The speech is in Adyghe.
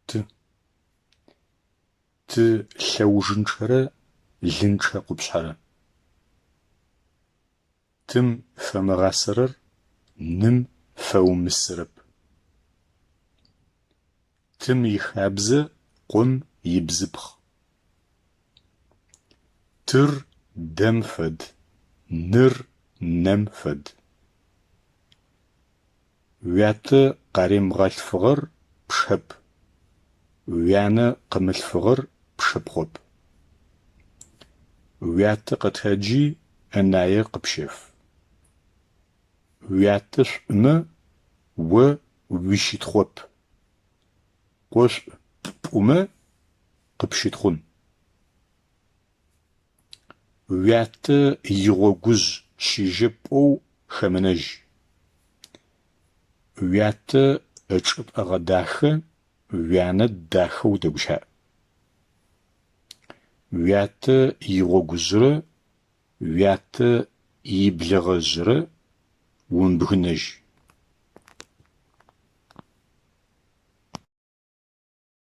Ты. Ты лъэужынчъэрэ лынчъэ къупшъхьэрэ. Тым фэмыгъасэрэр ным фэумысырэп. Тым ихабзэ къом ибзыпхъ. Тыр дэм фэд, ныр нэм фэд. Уятэ къаримыгъэлъфыгъэр пшэп, уянэ къымылъфыгъэр пшыпхъоп. Уятэ къэтэджи ынае къыпщэф. Уятэ шӏумэ о уищытхъоп, къошӏу ппӏумэ къыпщытхъун. Уятэ игъогужъ чыжьэ пӏоу хэмынэжь. Уятэ ычӏыпӏэ гъэдахэ, уянэ дахэу дэгущыӏ. Уятэ игъогужърэ уятэ иблэгъэжърэ умыбгынэжь.